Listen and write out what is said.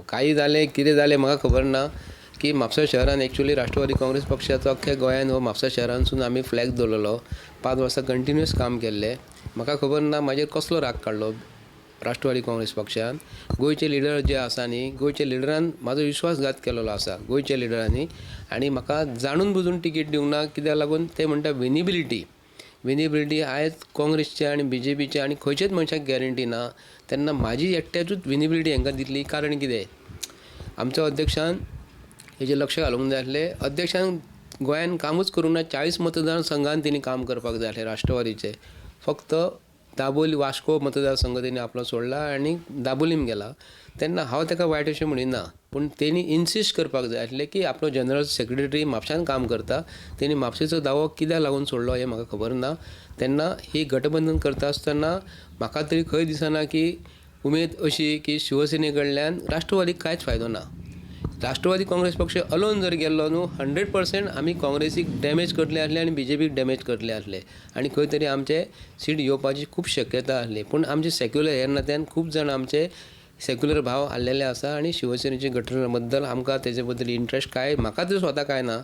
काही जालें, कितें जालें म्हाका खबर ना की म्हापसा शहरान एक्चुअली राष्ट्रवादी काँग्रेस पक्षाचो अख्ख्या गोंयान हो म्हापसा शहरानसून आमी फ्लॅग दवरलेलो. 5 वर्सां कंटिन्युअस काम केल्लें. म्हाका खबर ना म्हाजेर कसलो राग काडलो राष्ट्रवादी काँग्रेस पक्षान. गोंयचे लिडर जे आसा न्ही, गोंयच्या लिडरान म्हाजो विश्वासघात केलेलो आसा गोंयच्या लिडरांनी. आनी म्हाका जाणून बुजून तिकेट दिवंक ना. कित्याक लागून ते म्हणटा विनिबिलिटी. विनिबिलिटी आयज काँग्रेसचे आनी बीजेपीचे आनी खंयचेच मनशाक गॅरंटी ना. तेन्ना म्हाजी एकट्याचूच विनिबिलिटी हांकां दितली कारण कितें? आमच्या अध्यक्षान हेजेर लक्ष घालूंक जाय आसलें. अध्यक्षान गोंयान कामूच करूंक ना. 40 मतदारसंघान तेणी काम करपाक जाय आसलें राष्ट्रवादीचें. फक्त दाबोली वास्को मतदारसंघ तेणी आपलो सोडला आनी दाबोलीम गेला. तेन्ना हांव ताका वायट अशें म्हणिना, पूण तेणी इन्सिस्ट करपाक जाय आसलें की आपलो जनरल सेक्रेटरी म्हापशान काम करता, तेणी म्हापशेचो दावो कित्याक लागून सोडलो हें म्हाका खबर ना. तेन्ना ही गटबंधन करता आसतना म्हाका तरी खंय दिसना की उमेद अशी की शिवसेने कडल्यान राष्ट्रवादीक कांयच फायदो ना. राष्ट्रवादी काँग्रेस पक्ष अलोन जर गेल्लो न्हू, 100% आमी काँग्रेसीक डॅमेज करतले आसले आनी बीजेपीक डॅमेज करतले आसले आनी खंय तरी आमचे सीट येवपाची खूब शक्यता आसली. पूण आमचे सेक्युलर ह्या नात्यान खूब जाण आमचे सेक्युलर भाव आहलेले आसा आनी शिवसेनेचे गटबंधना बद्दल आमकां तेजे बद्दल इंट्रस्ट काय म्हाका तरी स्वता काय ना.